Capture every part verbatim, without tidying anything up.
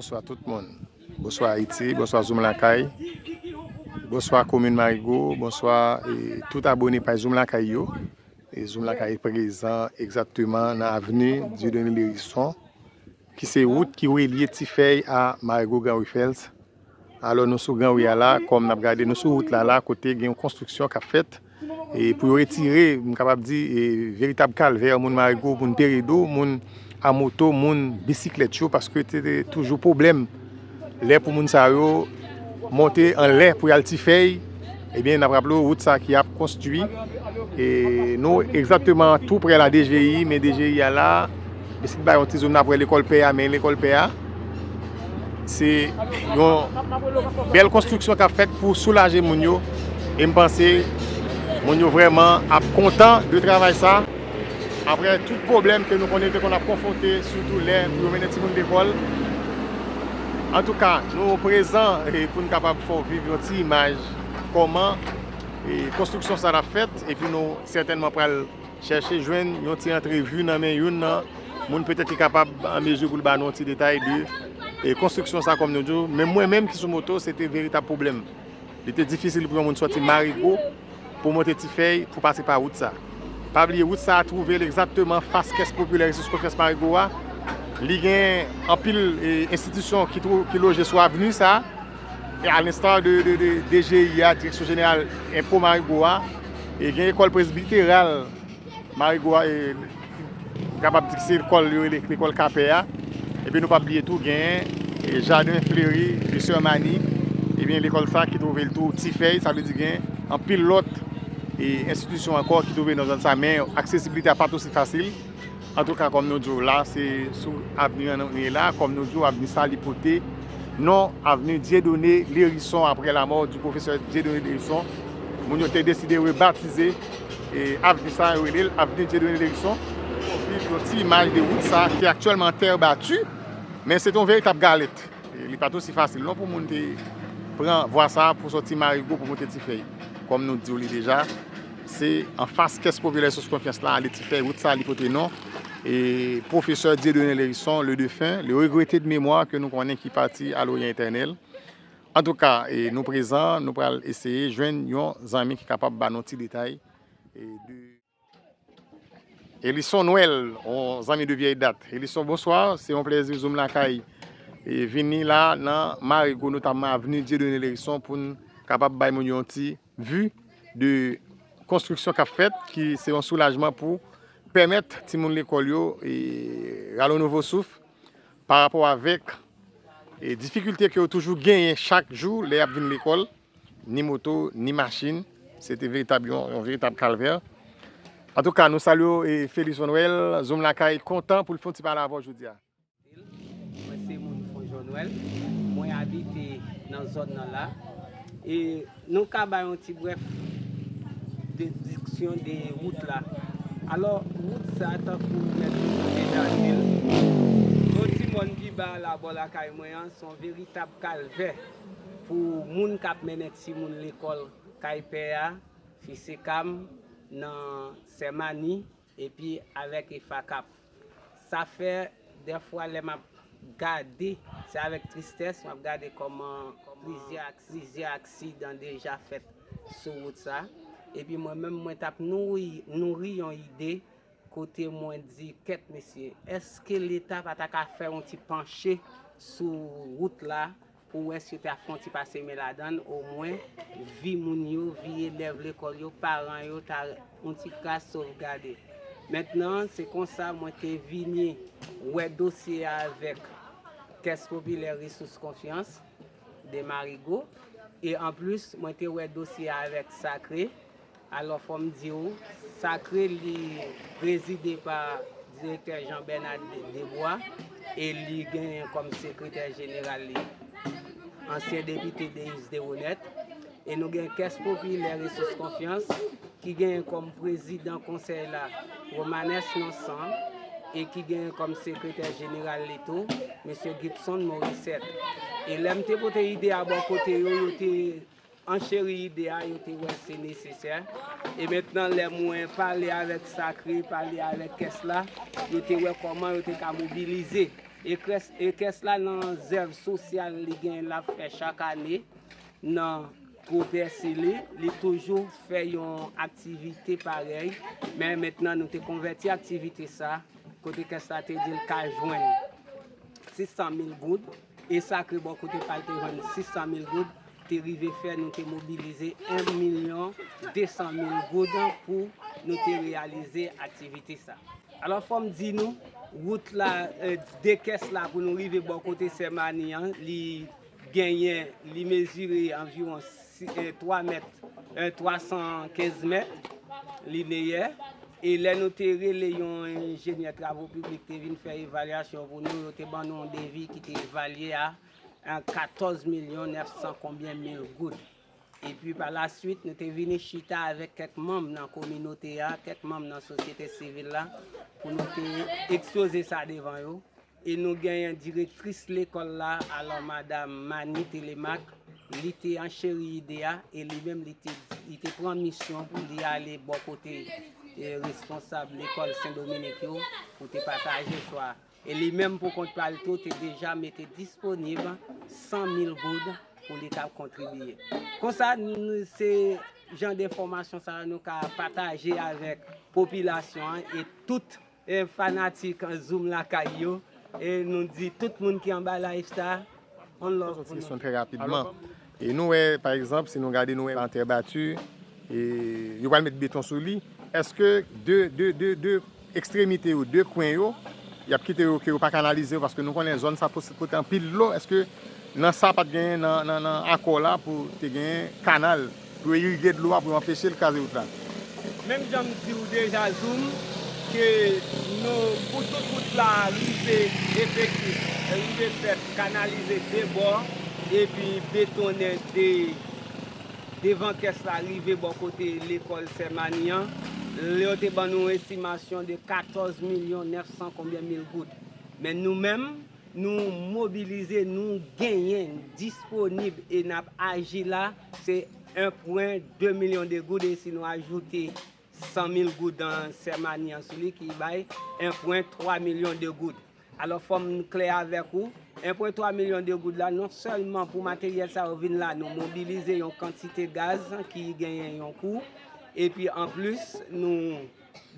Bonswa tout moun. Bonswa Ayiti, bonswa Zoom Lakay. Bonswa komin Marigo, bonswa, e, tout abone paj Zoom Lakay yo. E Zoom Lakay prezan egzakteman nan avni Dieudonné Lherisson, ki se wout ki relye Tifèy a Marigo Grand Rue Fèls. Alò, nou sou Gran Ri a la, kòm n ap gade, nou sou wout la la, kote gen yon konstriksyon k ap fèt. E pou yo retire, m kapab di, e, veritab kalvè moun Marigo, moun Peredo, moun a moto, moun bisiklèt yo, paske te, te toujou pwoblèm lè pou moun sa yo monte anlè pou y al Tifèy. Ebyen, n ap raple w, wout sa ki ap konstwi. E nou egzakteman tou prè la D G I, men D G I a la, Mesye bay yon ti zoom, n ap wè lekòl pè a, men lekòl pè a, se yon bèl konstriksyon k ap fèt pou soulaje moun yo. E m panse moun yo vrèman ap kontan de travay sa. Apre tout pwoblèm ke nou konnen te konn ap konfwonte, sitou lè pou yo mennen timoun lekòl. Antouka, nou prezan, e, pou n kapab fè w viv yon ti imaj kòman, e, konstriksyon sa l ap fèt, epi nou sètènman pral chèche jwenn yon ti antrevi nan men youn nan moun petèt ki kapab an mezi pou l ba nou yon ti detay de, e, konstriksyon sa, kòm nou di w. Men mwen menm ki sou moto, se te veritab pwoblèm. Li te difisil pou yon moun sòti Marigo pou monte Tifèy pou pase pa wout sa. Pa bliye, wout sa a twouve l egzakteman fas Kès Popilè Resous Konfyans Marigo a. Li gen anpil, e, enstitisyon ki twou-, ki loje sou avni sa a. E a l'instar de, de, de D G I a, Direksyon Jeneral Enpo Marigo a, e gen lekòl presbiteral Marigo a, e, m kapab di ki se lekòl yo rele lekòl Kapè a. Epi nou p ap bliye tou gen, e, Jaden Fleri, Misye Mani. Ebyen, lekòl sa ki twouve l tou Tifèy, sa vle di gen anpil lòt, e, enstitisyon ankò ki twouve nan zòn sa, men aksesibilite a pa t osi fasil. Antouka, kòm nou di w la, se sou avni an nou ye la. Kòm nou di w, avni sa, li pote non avni Dieudonné Lherisson, apre lamò di pwofesè Dieudonné Lherisson. Moun yo te deside rebatize, e, avni sa, yo rele l avni Dieudonné Lherisson. Pou viv yon ti imaj de wout sa, ki aktyèlman an tè bati, men se te yon veritab galèt. E li pa t osi fasil non pou moun te pran vwa sa pou sòti Marigo pou monte Tifèy. Kòm nou di w li deja, se anfas Kès Popilè Resous Konfyans la, ale Tifèy, wout sa li pote non, e, pwofesè Dieudonné Lherisson, le défunt, le regretté de mémoire, ke nou konnen ki pati a loryan etènèl. Antouka, e, nou prezan, nou pral eseye jwenn yon zanmi ki kapab ba nou ti detay, e, de Elison Nwèl, yon zanmi de vyèy dat. Elison, bonswa. Se yon plèzi Zoom Lakay, e, vini la nan Marigo, notamman avni Dieudonné Lherisson, pou n kapab bay moun yo yon ti vi de konstriksyon k ap fèt, ki se yon soulajman pou pèmèt timoun lekòl yo, e, rale yon nouvo souf pa rapò avèk, e, difikilte ke yo toujou genyen chak jou lè y ap vin lekòl. Ni moto, ni machin. Se te veritab yon, yon veritab kalvè. Antouka, nou salye w, e, Felison Nwèl, Zoom Lakay kontan pou l fè yon ti pale avè w jodi a. Mwen se moun Fonjonnwèl. Mwen abite nan zòn nan la. E nou ka bay yon ti brèf deskripsyon de wout la. Alò, wout sa, tankou mèt nou deja di l, yon ti mòn pi ba la bò lakay mwen an, se yon veritab kalvè pou moun k ap mennen timoun lekòl kay pè a, Fisekam, nan Sèmani, epi avèk Efakap. Sa fè, dèfwa, lè m ap gade, se avèk tristès m ap gade kòman plizyè ak-, plizyè aksidan deja fèt sou wout sa. Epi mwen menm, mwen t ap nouri, nouri yon ide kote mwen di, kèt mesye, èske Leta pa ta ka fè yon ti panche sou wout la pou wè si yo ta fè yon ti pase men ladan l, omwen vi moun yo, vi elèv lekòl yo, paran yo ta yon ti kras sovgade. Mentnan, se konsa mwen te vini wè dosye a avèk Kès Popilè Resous Konfyans de Marigo. E anplis, mwen te wè dosye a avèk Sakre. Alò, fò m di w, Sakre, li prezide pa direktè Jean Bernard De-, Debois e li genyen kòm sekretè jeneral li ansyen depite Deus Deroneth. E nou gen Kès Popilè Resous Konfyans ki genyen kòm prezidan konsèy la Romanes Nonsan e ki genyen kòm sekretè jeneral li tou, mesye Gibson Morissette. E lè m te pote ide a bò kote yo, yo te ancheri ide a, yo te wè se nesesè. E mentnan, lè mwen pale avèk Sakre, pale avèk kès la, yo te wè kòman yo te ka mobilize E kès, e kès la nan zèv sosyal li gen l ap fè chak ane nan gwo pèsi li, li toujou fè yon aktivite parèy, men mentnan nou te konvèti aktivite sa, kote kès la te di l ka jwenn sis san mil goud, e Sakre bò kote pa l te jwenn sis san mil goud, te rive fè nou te mobilize en milyon de san mil goud pou nou te reyalize aktivite sa. Alò, fò m di nou, wout la, eh, de kès la pou nou rive bò kote Sè Mani an, li genyen, li mezire anviwon si- eh, twa mèt, eh, twa san kenz mèt lineyè. E lè nou te rele yon enjenyè travo piblik te vin fè evalyasyon pou nou, yo te ban nou yon devi ki te evalye a, a katòz milyon nèf san konbyen mil goud. Epi pa la swit, nou te vini chita avèk kèk manm nan kominote a, kèk manm nan sosyete sivil la, pou nou te ekspoze sa devan yo. E nou genyen direktris lekòl la, alò, Madam Mani Telemaque, li te ancheri ide a, e li menm li te, li te pran misyon pou li ale bò kote, eh, responsab lekòl Sen Dominik yo, pou te pataje swa. E li menm pou kont pa l tou te deja mete disponib san mil goud pou li t ap kontribiye. Konsa, nou, se jan de enfòmasyon sa a nou ka pataje avèk popilasyon an e tout, eh, fanatik Zoom lakay yo. E nou di tout moun ki anba live sa, on love pou nou. Kesyon trè rapidman. E nou wè, pa egzanp, si nou gade, nou wè an tè bati, e yo pral met beton sou li. Èske de, de, de, de ekstremite yo, de kwen yo, y ap kite yo, ke yo pa kanalize yo, paske nou konnen zòn sa pos- pote anpil dlo? Èske nan sa pa t genyen nan, nan, nan akò la pou te genyen kanal, pou yo irige dlo a, pou yo anpeche l kraze wout la? Menm jan m di w deja, Zoom, ke nou, pou tout wout la rive efektif, rive fèt, kanalize de bò, epi betonnen de, devan kès la, rive bò kote lekòl Sè Mani an, yo te ban nou estimasyon de katòz milyon nèf san konbyen mil goud. Men nou menm, nou mobilize, nou genyen, disponib e n ap aji la, se en pwen de milyon de goud, e si nou ajoute san mil goud nan Sè Mani an sou li, ki bay en pwen twa milyon de goud. Alò, fò m klè avèk ou, en pwen twa milyon de goud la, non sèlman pou materyèl sa yo vin la, nou mobilize yon kantite gaz ki genyen yon kou, epi anplis, nou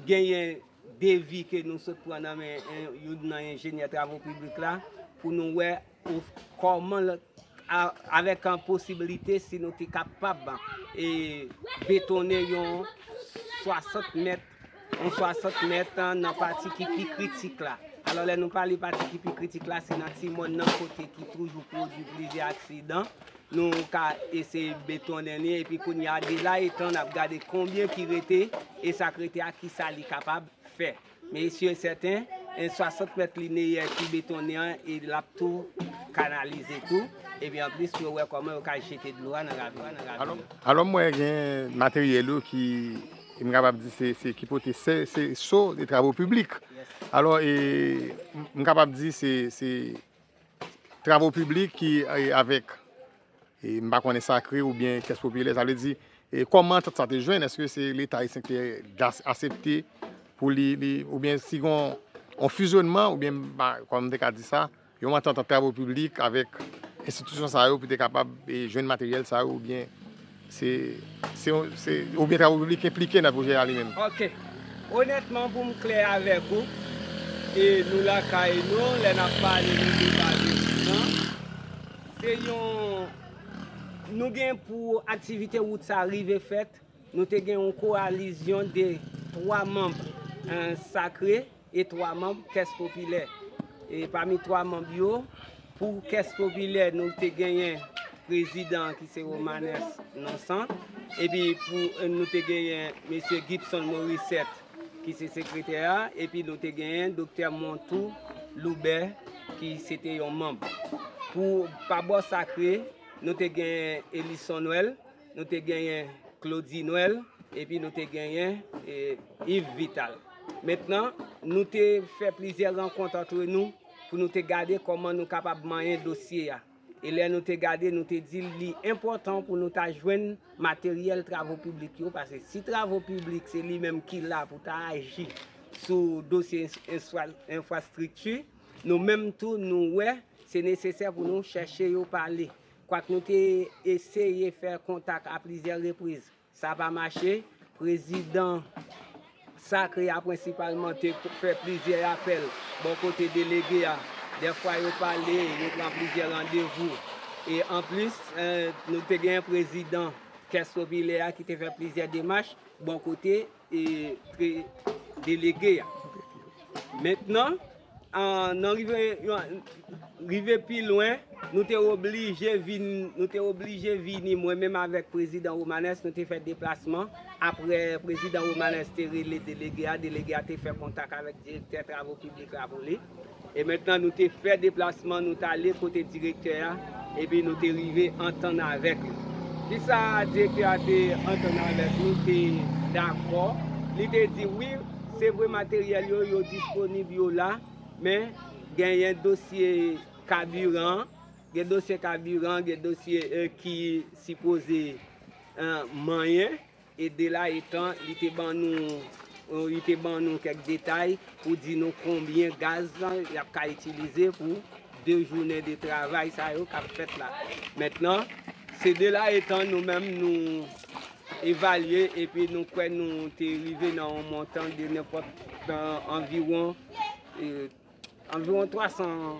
genyen devi ke nou sot pran nan men, eh, youn nan enjenyè travo piblik la, pou nou wè ou, kòman l, a, avèk an posibilite si nou te kapab, e, betonnen yon swasant mèt, yon swasant mèt nan pati ki pi kritik la. Alò, lè nou pale pati ki pi kritik la, se nan ti mòn nan kote ki toujou pwodui plizyè aksidan. Nou ka eseye betonnen li, epi kounye a, de la etan, n ap gade konbyen ki rete, e sa k rete a, kisa li kapab fè. Men e si e sèten, en swasant mèt lineyè ki betonnen an, e l ap tou kanalize tou. Epi anplis, yo wè kòman yo ka jete dlo a nan ravin. Alò, alò, m wè gen materyèl yo ki, m kapab di, se, se ki pote se, se so de travo piblik. Alò, e, m, m kapab di se, se travo piblik ki, e, avèk, e, m pa konnen, Sakre oubyen Kès Popilè, sa vle di, e, kòman antant sa te jwenn? Èske se Leta ayisyen ki te das-, asepte pou li, li, oubyen si gon yon fizyonnman, oubyen, m pa, kòman m te ka di sa, yon antant ant travo piblik avèk enstitisyon sa yo pou te kapab, e, jwenn materyèl sa yo, oubyen se, se, se, oubyen travo piblik enplike nan pwojè a li menm? Ok. Onètman, pou m klè avèk ou, e nou lakay nou, lè n ap pale, nou te pale sou sa. Se yon, nou gen pou aktivite wout sa rive fèt, nou te gen yon kowalizyon de twa manm, eh, Sakre, e twa manm Kès Popilè. E pami twa manm yo, pou Kès Popilè, nou te genyen prezidan ki se Romanès Nonsan, epi pou, eh, nou te genyen mesye Gibson Morissette ki se sekretè a, epi nou te genyen doktè Montou Loubè ki se te yon manm. Pou pa bò Sakre, nou te genyen Elison Nwèl, nou te genyen Claudy Nwèl, epi nou te genyen, e, Yves Vital. Mentnan, nou te fè plizyè rankont antre nou pou nou te gade kòman nou kapab manyen dosye a. E lè nou te gade, nou te di li enpòtan pou nou ta jwenn materyèl travo piblik yo, paske si travo piblik se li menm ki la pou ta aji sou dosye enfra-, enfrastrikti, nou menm tou, nou wè se nesesè pou nou chèche yo pale. Kwak nou te eseye fè kontak a plizyè repriz, sa pa mache. Prezidan Sacré a prensipalman te fè plizyè apèl bò kote delege a. Dèfwa yo pale, yo pran plizyè randevou. E anplis, eh, nou te gen prezidan Kès Popilè a ki te fè plizyè demach bò kote e, tre, delege a. Mentnan, an, nan rive, rive pi lwen, nou te oblije vin, nou te oblije vini, mwen menm avèk prezidan Romanes, nou te fè deplasman. Apre prezidan Romanes te rele delege a, delege a te fè kontak avèk direktè travo piblik la pou li. E mentnan, nou te fè deplasman, nou t ale kote direktè a, epi nou te rive antann avèk li. Kisa direktè a te antann avèk nou, te dakò. Li te di, wi, se vre, materyèl yo, yo disponib, yo la, men genyen dosye kabiran, gen dosye kabiran, gen dosye, eh, ki sipoze, eh, manyen. E de la etan, li te ban nou, li te ban nou kèk detay pou di nou konbyen gaz y ap ka itilize pou de jounen de travay sa yo k ap fèt la. Mentnan, se de la etan nou menm nou evalye epi nou kwè nou te rive nan yon montan de nenpòt, nan anviwon, eh, anviwon twa san,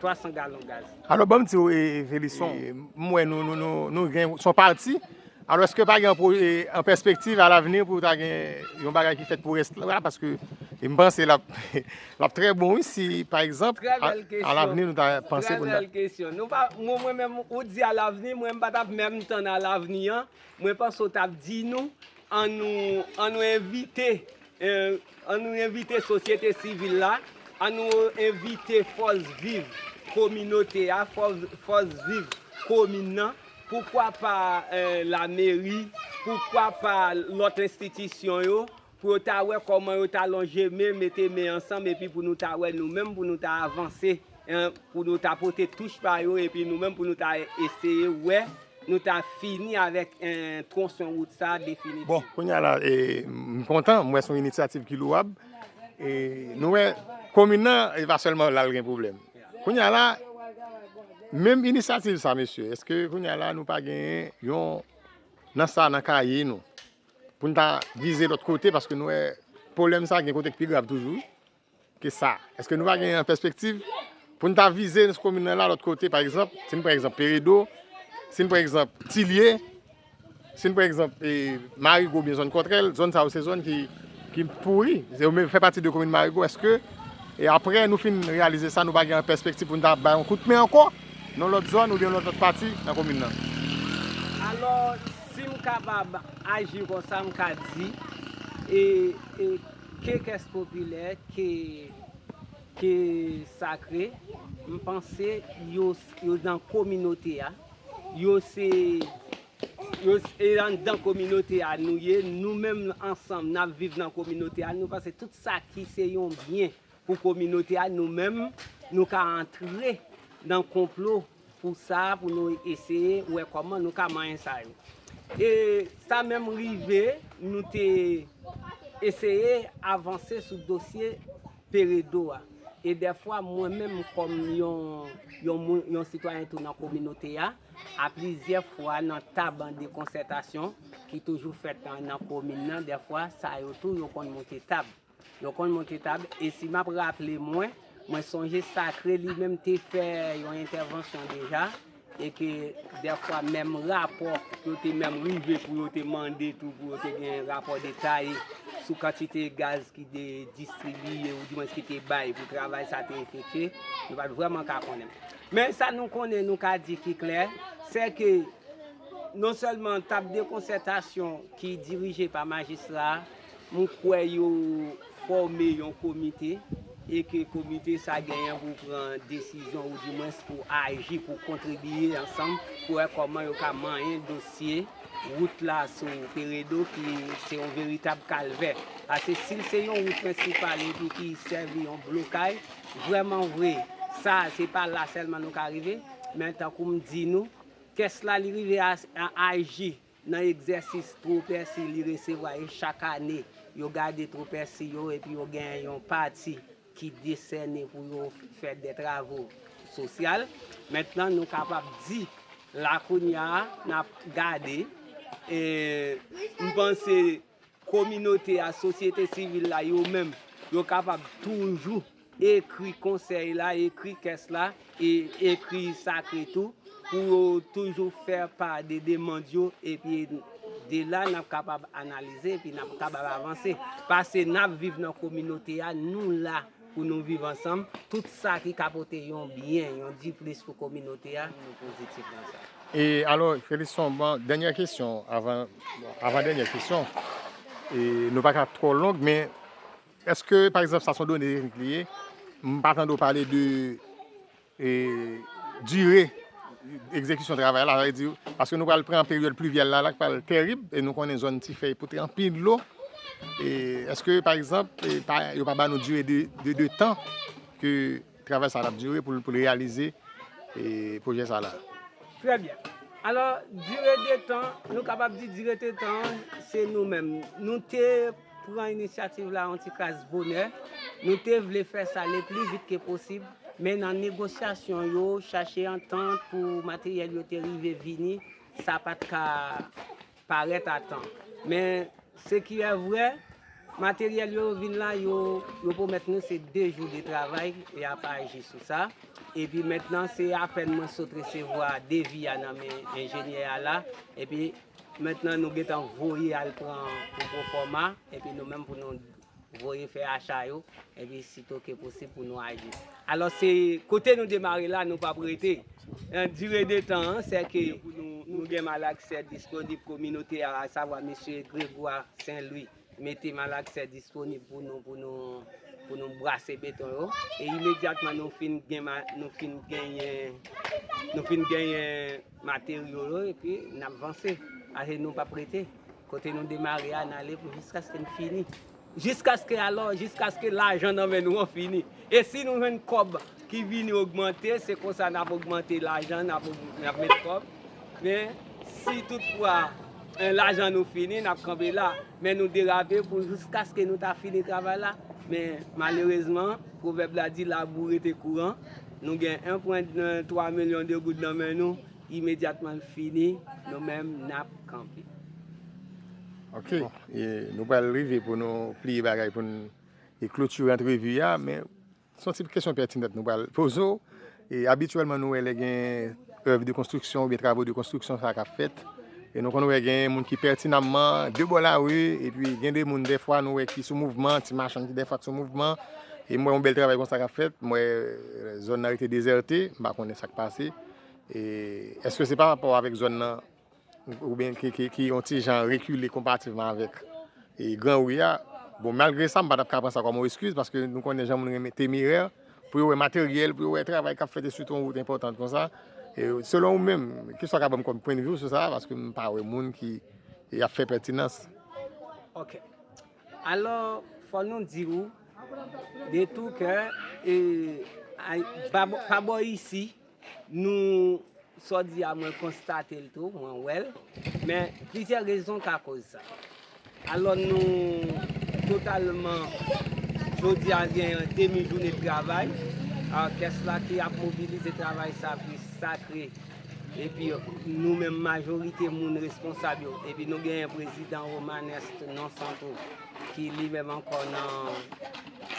twa san galon gaz. Alò, ban m di w, e, Felison, e, m wè nou, nou, nou, nou gen, se yon pati. Alò, èske pa gen yon pwo-, e, an pèspektiv alavni pou ta gen yon bagay ki fèt pou rès la? Paske, e, m panse l ap, l ap trè bon, wi, si, pa egzanp, alavni nou ta panse pou nou ta. Trè bèl kesyon. Nou pa, mwen, mwen menm, ou di alavni, mwen, m pa t ap menm tann alavni an. Mwen panse w t ap di nou, an nou, an nou envite, eh, an nou envite sosyete sivil la, an nou envite fòs viv kominote a, fòs, fòs viv komin nan, poukwa pa, eh, lameri, poukwa pa lòt enstitisyon yo, pou yo ta wè kòman yo ta lonje men, mete men ansanm, epi pou nou ta wè nou menm, pou nou ta avanse, eh, pou nou ta pote touch pa yo, epi nou menm pou nou ta eseye wè nou ta fini avèk, eh, twonsyon wout sa definitif. Bon, kounye a la, e, m kontan, m wè se yon inisyativ ki lwab. E, nou wè, komin nan, e pa sèlman la l gen pwoblèm. Kounye a la, menm inisyativ sa, mesye, èske kounye a la nou pa genyen yon, nan sa, nan kaye nou, pou n ta vize lòt kote, paske nou wè pwoblèm sa gen kote k pi grav toujou ke sa. Èske nou pa gen yon pèspektiv pou n ta vize komin nan la lòt kote, pa egzanp, si n pran egzanp Peredo, si n pran egzanp Tilye, si n pran egzanp, e, Marigo oubyen zòn Kòtrèl, zòn sa yo se zòn ki, ki pouri, yo menm fè pati de komin Marigo, èske, e apre nou fin reyalize sa, nou pa gen yon pèspektiv pou n ta bay yon kout men ankò nan lòt zòn oubyen lòt, lòt pati nan komin nan? Alò, si m kapab aji konsa, m ka di, e, e, ke Kès Popilè, ke, ke Sakre, m panse yo, yo nan kominote a, yo se, yo s-, e anndan kominote a nou ye, nou menm ansanm n ap viv nan kominote a, nou panse tout sa ki se yon byen pou kominote a, nou menm, nou ka antre nan konplo pou sa, pou nou eseye wè kòman nou ka manyen sa yo. E sa menm rive, nou te eseye avanse sou dosye Peredo a. E dèfwa, mwen menm, kòm yon, yon moun, yon sitwayen tou nan kominote a, a plizyè fwa nan tab de konsètasyon ki toujou fèt nan, nan komin nan, dèfwa, sa yo tou, yo konn monte tab. Yo konn monte tab, e si m ap raple mwen, mwen sonje Sakre li menm te fè yon entèvansyon deja, e ke dèfwa menm rapò, yo te menm rive pou yo te mande tou, pou yo te gen rapò detay sou kantite gaz ki te distribiye, oudimwens ki te bay pou travay sa te efektye, nou pa t vrèman ka konnen. Men sa nou konnen, nou ka di ki klè, se ke non sèlman tab de konsètasyon ki dirije pa majistra a, m kwè yo fòme yon komite e ke komite sa genyen pou pran desizyon oudimwens pou aji, pou kontribiye ansanm pou wè kòman yo ka manyen dosye wout la sou Peredo ki se yon veritab kalvè. Paske si l se yon wout prensipal epi ki sèvi yon blokay, vrèman vre, sa se pa la sèlman nou ka rive, men tankou m di nou, Kès la, li rive a, a aji nan egzèsis twopèsi li resevwa, e chak ane, yo gade twopèsi yo, epi yo genyen yon pati ki desène pou yo fè de travo sosyal. Mentnan, nou kapab di la kounye a, n ap gade, e, m panse kominote a, sosyete sivil la, yo menm, yo kapab toujou ekri konsèy la, ekri kès la, e ekri Sakre tou, pou yo toujou fè pa de demann yo, epi de la, n ap kapab analize, epi n ap kapab avanse. Paske n ap viv nan kominote a, nou la pou nou viv ansanm. Tout sa ki ka pote yon byen, yon diplis pou kominote a, nou pozitif nan sa. E alò, Felix, yon bon, dènyè kesyon, avan, avan dènyè kesyon, e nou pa ka twò long, men èske, pa egzanp, sa se yon done teknik li ye, m pa tande w pale de, e, dire egzekisyon travay la, sa vle di, paske nou pral pran peryòd plivyèl la, la ki pral tèrib, e nou konnen zòn Tifèy pote anpil dlo, e èske, pa egzanp, e, pa, yo pa ba nou dire de, de, de tan ke travay sa a ap dire pou l, pou l reyalize, e, pwojè sa la? Trè byen. Alò, dire de tan, nou kapab di dire de tan an, se nou menm. Nou te pran inisyativ la yon ti kras bonè. Nou te vle fè sa le pli vit ke posib, men nan negosyasyon yo, chache antant pou materyèl yo te rive vini, sa pa t ka parèt a tan. Men, se ki è vrè, materyèl yo vin la, yo, yo pwomèt nou se de jou de travay, e a pa aji sou sa. Epi mentnan, se apèn mwen sot resevwa devi a nan men enjenyè a la. Epi mentnan, nou gentan voye al pran pou pwofòma. Epi nou menm pou nou voye fè acha yo, epi sito ke posib pou nou aji. Alò, se kote nou demare la, nou p ap rete. Nan dire de tan an, se ke nou, nou gen malaksè disponib kominote a, asavwa mesye Grégoire Saint Louis mete malaksè disponib pou nou, pou nou, pou nou brase beton yo. E imedyatman nou fin gen ma-, nou fin genyen, nou fin genyen materyo yo, epi n ap vanse. Ase nou p ap rete. Kote nou demare a, n ale pou jiskaske n fini. Jiskaske alò, jiskaske lajan nan men nou an fini. E si nou jwenn kòb ki vini ogmante, se konsa n ap ogmante lajan, n ap, n ap met kòb. Men, si toutfwa, en, lajan nou fini, n ap kanpe la. Men nou derape pou jiskaske nou ta fini travay la. Men, malerezman, pwovèb la di, labou rete kouran. Nou gen en pwen twa milyon de goud nan men nou. Imedyatman l fini, nou menm, n ap kanpe. Ok. Bon, e nou pral rive pou nou pliye bagay pou n, e klotire antrevi a, men se yon ti kesyon pètinant nou pral poze w. E abityèlman, nou wè lè gen èv de konstriksyon oubyen travo de konstriksyon sa k ap fèt, e nou konn wè gen moun ki pètinamman de bò lari, epi gen de moun dèfwa nou wè ki sou mouvman, ti machann ki dèfwa ki sou mouvman, e m wè yon bèl travay konsa k ap fèt, m wè, e, zòn nan rete dezète, m pa konnen sa k pase. E èske se pa rapò avèk zòn nan, oubyen ki, ki, ki yon ti jan rekile konparativman avèk, e, Gran Ri a? Bon, malgre sa, m pa t ap ka pran sa kòm yon eskiz, paske nou konnen jan moun renmen temerè, pou yo wè materyèl, pou yo wè travay k ap fèt, e sitou yon wout enpòtan konsa. E selon ou menm, kisa w ka ban m kòm pwennvi w sou sa? Paske m pa wè moun ki, e, ap fè pètinans. Ok. Alò, fò nou di w, de tou kè, e, ay, pa bò, pa bò isi, nou, sa w di a, mwen konstate l tou, mwen wè l, men plizyè rezon ka koz sa. Alò, nou totalman, jodi a, gen demi jounen travay, a, kès la ki ap mobilize travay sa pou Sakre. Epi nou menm majorite moun responsab yo, epi nou genyen prezidan Romanes Nonsanto ki li menm ankò nan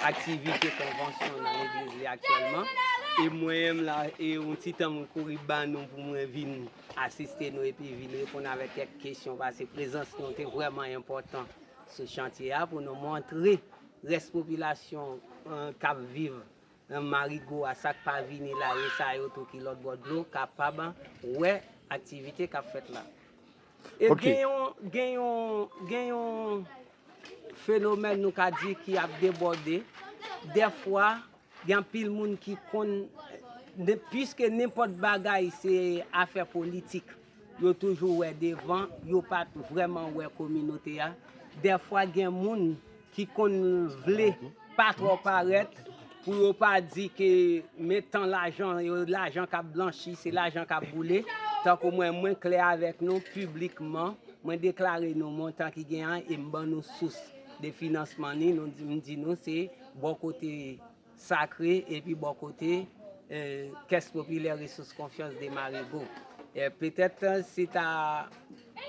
aktivite konvansyon nan legliz li aktyèlman. E mwen menm la, e yon ti tan mwen kouri ban nou pou mwen vin asiste nou epi vin reponn avèk kèk kesyon, paske prezans nou te vrèman enpòtan sou chantye a pou nou montre rès popilasyon, eh, k ap viv nan Marigo a, sa k pa vini la, e sa yo tou ki lòt bò dlo, kapab wè aktivite k ap fèt la. E Ok. gen yon, gen yon, gen yon fenomèn nou ka di ki ap debòde. Dèfwa, gen anpil moun ki konn, de, piske nenpòt bagay se afè politik, yo toujou wè devan, yo pa t vrèman wè kominote a. Dèfwa, gen moun ki konn vle pa twò parèt, pou yo pa di ke men tan lajan, yo, lajan k ap blanchi, se lajan k ap boule. Tankou mwen, mwen klè avèk nou piblikman, mwen deklare nou montan ki gen an e m ban nou sous de finansman ni, nou di, m di nou se bò kote Sakre, epi bò kote, eh, Kès Popilè Resous Konfyans de Marigo. Eh, petèt, eh, si ta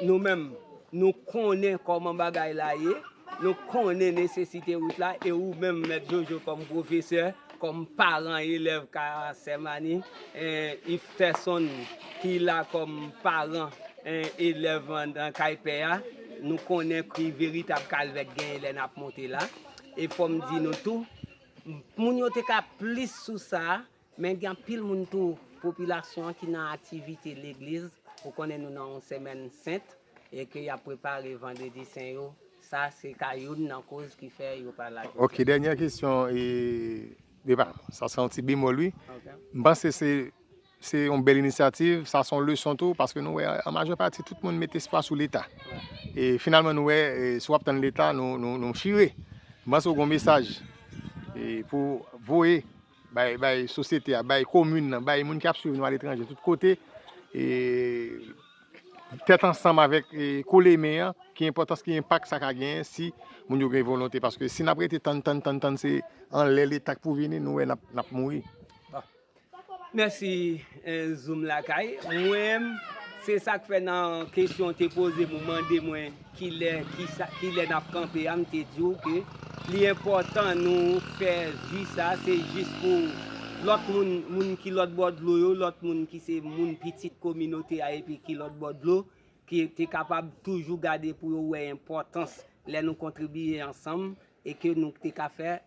nou menm, nou konnen kòman bagay la ye, nou konnen nesesite wout la, e ou menm, Mèt Jojo, kòm pwofesè, kòm paran elèv ka Sè Mani, eh, Ifterson, ki la kòm paran, eh, elèv nan kay pè a, nou konnen ki veritab kalvè k genyen lè n ap monte la. E fò m di nou tou, moun yo te ka plis sou sa, men gen anpil moun tou, popilasyon an ki nan aktivite legliz, ou konnen nou nan yon semèn sent, e ke y ap prepare Vandredi Sen yo. Sa, se ka youn nan koz ki fè yo pa lage. Ok, dènyè kesyon, e, depa, sa se yon ti bemòl, wi. Ok. M panse se, se yon bèl inisyativ, sa se yon leson tou, paske nou wè, an majè pati, tout moun mete espwa sou Leta. E finalman, nou wè, e, si w ap tann Leta, nou, nou, nou chire. M panse w gen yon mesaj, e, pou voye bay, bay sosyete a, bay komin nan, bay moun k ap swiv nou aletranje, tout kote, e, tèt ansanm avèk, e, kole men an, ki enpòtans, ki enpak sa ka genyen si moun yo gen volonte. Paske si n ap rete tann, tann, tann, tann, se anlè Leta k pou vini, nou wè n ap, n ap mouri. Mèsi, eh, Zoom Lakay. Mwen, se sa k fè nan kesyon w te poze m, ou mande mwen kilè, kisa, kilè n ap kanpe a, m te di w ke li enpòtan nou fè vi sa, se jis pou lòt moun, moun ki lòt bò dlo yo, lòt moun ki se moun pitit kominote a epi ki lòt bò dlo, ki te kapab toujou gade pou yo wè enpòtans lè nou kontribiye ansanm e ke nou te ka fè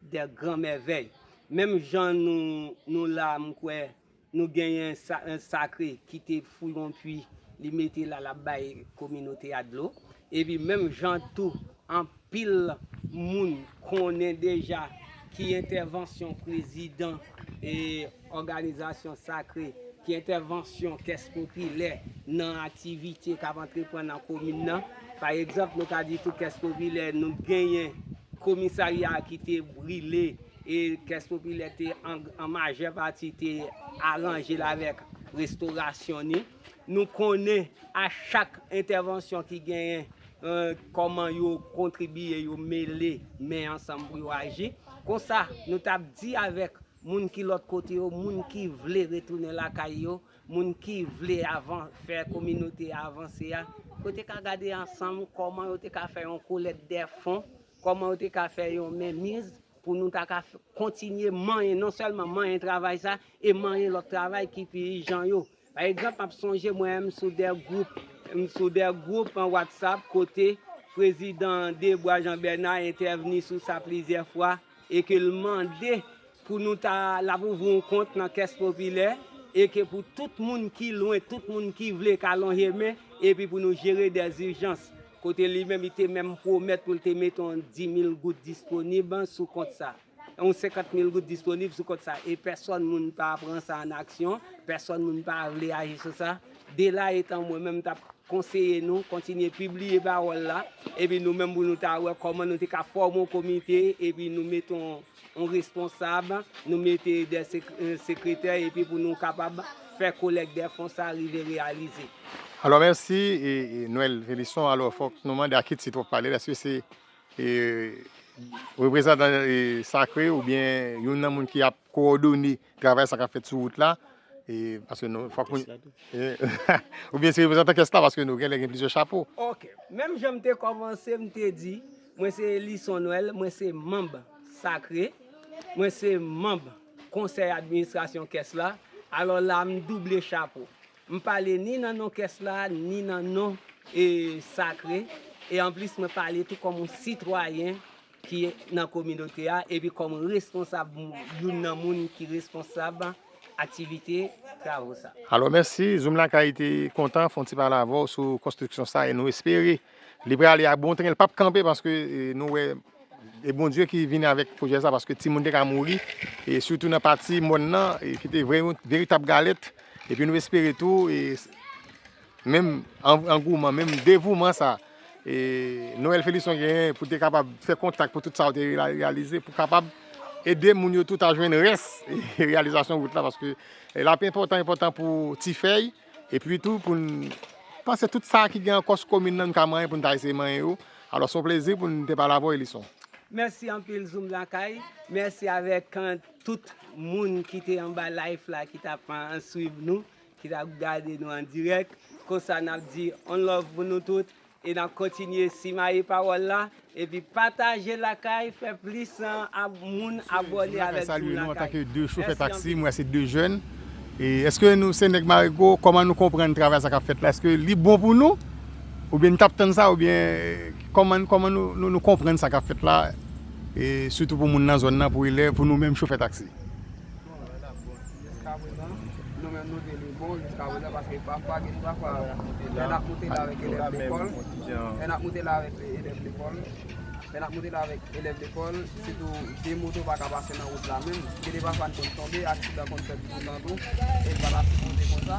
de gran mèvèy. Menm jan nou, nou la, m kwè, nou genyen sa, Sakre ki te fouye yon pwi, li mete la, l ap bay kominote a dlo. Epi menm jan tou, anpil moun konnen deja ki entèvansyon prezidan e òganizasyon Sakre, ki entèvansyon Kès Popilè nan aktivite k ap antreprann nan komin nan. Pa egzanp, nou ka di tou Kès Popilè, nou genyen komisarya a ki te brile, e Kès Popilè te an, an majè pati te aranje l avèk restorasyon ni. Nou konnen a chak entèvansyon ki genyen, eh, kòman yo kontribiye, yo mele men ansanm pou yo aji. Konsa, nou t ap di avèk moun ki lòt kote yo, moun ki vle retounen lakay yo, moun ki vle avan, fè kominote a avanse a, yo te ka gade ansanm kòman yo te ka fè yon kolèk de fon, kòman yo te ka fè yon menmiz pou nou ta ka f-, kontinye manyen, non sèlman manyen travay sa, e manyen lòt travay ki pi ijan yo. Pa egzanp, m ap sonje mwen menm sou de gwoup, m sou de gwoup an WhatsApp kote prezidan Debwa Jean Bernard entèvni sou sa plizyè fwa e ke l mande pou nou ta, l ap ouvri yon kont nan Kès Popilè e ke pou tout moun ki lwen, tout moun ki vle ka lonje men epi pou nou jere dèzijans. Kote li menm, li te menm pwomèt pou l te mete yon dis mil goud disponib sou kont sa. Yon senkant mil goud disponib sou kont sa. E pèsòn moun pa pran sa an aksyon, pèsòn moun pa vle aji sou sa. De la etan mwen menm m t ap konseye nou kontinye pibliye pawòl la, epi nou menm pou nou ta wè kòman nou te ka fòme yon komite, epi nou mete yon, yon responsab, nou mete de sek-, eh, sekretè, epi pou nou kapab fè kolèk de fon sa rive reyalize. Alò, mèsi, e, e, Noël Felison. Alò, fòk nou mande a ki tit w ap pale la, èske se e, reprezantan, e, Sakre oubyen youn nan moun ki ap kowòdone travay sa k ap fèt sou wout la, e, paske nou, fòk moun, e, oubyen se reprezantan kès la, paske nou genlè gen plizyè chapo. Ok. Menm jan m te kòmanse, m te di, mwen se Elison Noël, mwen se manm Sakre, mwen se manm konsèy administrasyon kès la. Alò la, m double chapo. M pale ni nan non kès la, ni nan non, e, Sakre. E anplis, mwen pale tou kòm yon sitwayen ki nan kominote a, epi kòm responsab, youn nan moun ki responsab aktivite travo sa. Alò, mèsi. Zoom Lakay te kontan fè yon ti pale avè w sou konstriksyon sa, e nou espere li prale a bon tren, li p ap kanpe, paske, e, nou wè e Bondye ki vini avèk pwojè sa, paske timoun te ka mouri, e sitou nan pati mòn nan, e ki te vre, veritab galèt. Epi nou espere tou, e menm an-, angouman, menm devouman sa, e Noël Felison genyen pou te kapab fè kontak pou tout sa yo te reyalize, pou kapab ede moun yo tou ta jwenn rès reyalizasyon wout la, paske, e, l ap enpòtan, enpòtan pou Tifèy, epi tou pou n panse tout sa ki gen ankò sou komin nan, nou ka manyen pou n ta eseye manyen yo. Alò, se yon plezi pou n te pale avè w, Elison. Mèsi anpil Zoom Lakay. Mèsi avèk, euh, tout moun ki te anba live la, ki t ap, euh, swiv nou, ki t ap gade nou an dirèk. Konsa n ap di on love pou nou tout. E n ap kontinye simaye pawòl la. Epi pataje Lakay, fè plis, euh, ab- moun abòne avèk Zoom Lakay. Mèsi anpil. Mwen ta salye nou antanke de chofè taksi, mwen se de jèn. E èske nou se nèg Marigo, kòman nou konprann travay sa k ap fèt la? Èske li bon pou nou? Oubyen n t ap tann sa, oubyen, eh, kòman, kòman nou, nou, nou konprann sa k ap fèt la? E sitou pou moun nan zòn nan, pou elèv, pou nou menm chofè taksi. Bon, jiskaprezan, nou menm nou di li bon, jiskaprezan, paske pafwa, gen pafwa, lè n ap moute la avèk elèv lekòl, lè n ap moute la avèk elèv lekòl, lè n ap moute la avèk elèv lekòl, sitou de moto pa ka pase nan wout la menm. Gen de pafwa n konn tonbe, aksidan konn fèt toutan tou, e l pa ta sipoze konsa.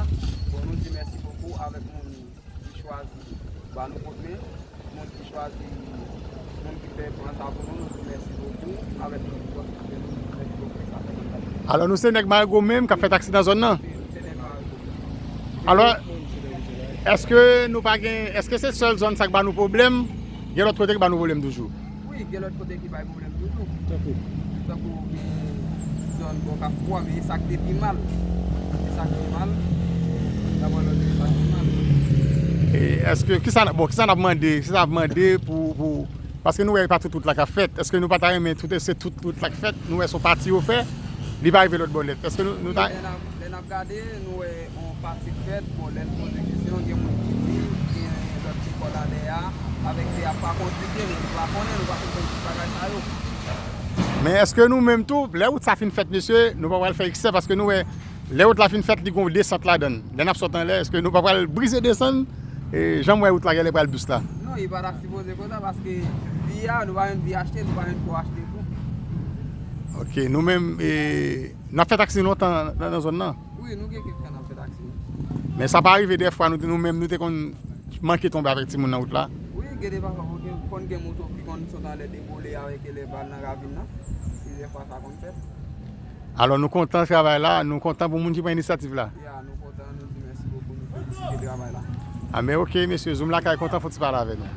Bon, nou di mèsi bokou avèk moun ki chwazi ba nou kout men, moun ki chwazi, moun ki fè pran sa pou nou, nou di mèsi bokou avèk tout fòs ki fè nou, mèsi bokou, sa fè nou. Alò, nou se nèg Marigo menm k ap fè taksi nan zòn nan? Wi, nou se nèg Marigo. Alò, èske nou pa gen, èske se sèl zòn sa k ba nou pwoblèm? Gen lòt kote ki ba nou pwoblèm toujou? Wi, gen lòt kote ki bay pwoblèm toujou. Tankou? Tankou gen zòn bò Kafou a, men e sa k te pi mal. E sa k pi mal. Dabò lòt, e sa k pi mal. E èske, kisa, bon, kisa n ap mande, kisa n ap mande pou, pou, paske nou wè e pa tout wout la k ap fèt. Èske nou pa ta renmen tout, se tout wout la k fèt? Nou wè se yon pati yo fè, li pa rive lòt bò nèt. Èske nou, nou ta... Wi, lè n ap, lè n ap gade, nou wè yon pati k fèt, bon, lè n poze kesyon, gen moun ki di gen lòt lekòl a dèyè a, avèk tè a pa kontribye, men nou pa konnen, nou pa konprann tout bagay sa yo. Men èske nou menm tou, lè wout sa fin fèt, mesye, nou pa pral fè eksè, paske nou wè, lè wout la fin fèt, li gon desant ladan l. Lè n ap sot anlè, èske nou pa pral brize desann, e, jan m wè wout la genlè pral dous la? Non, li pa ta sipoze konsa, paske vi a, nou pa menm vi achte, nou pa menm kò achte tou. Ok, nou menm, e, n ap fè taksi lontan nan, nan zòn nan? Wi, nou gen kèk tan n ap fè taksi. Men sa pa rive dèfwa, nou, nou menm, nou te konn manke tonbe avèk timoun nan wout la? Wi, gen de pafwa, konn gen, konn gen moto ki konn sot anlè deboule avèk elèv al nan ravin nan. Plizyè fwa sa konn fèt. Alò, nou kontan travay la, nou kontan pou moun ki pran inisyativ la. Ya, nou kontan, nou di mèsi bokou, nou felisite travay la. A, men ok, mesye, Zoom Lakay kontan fon ti pale avè nou.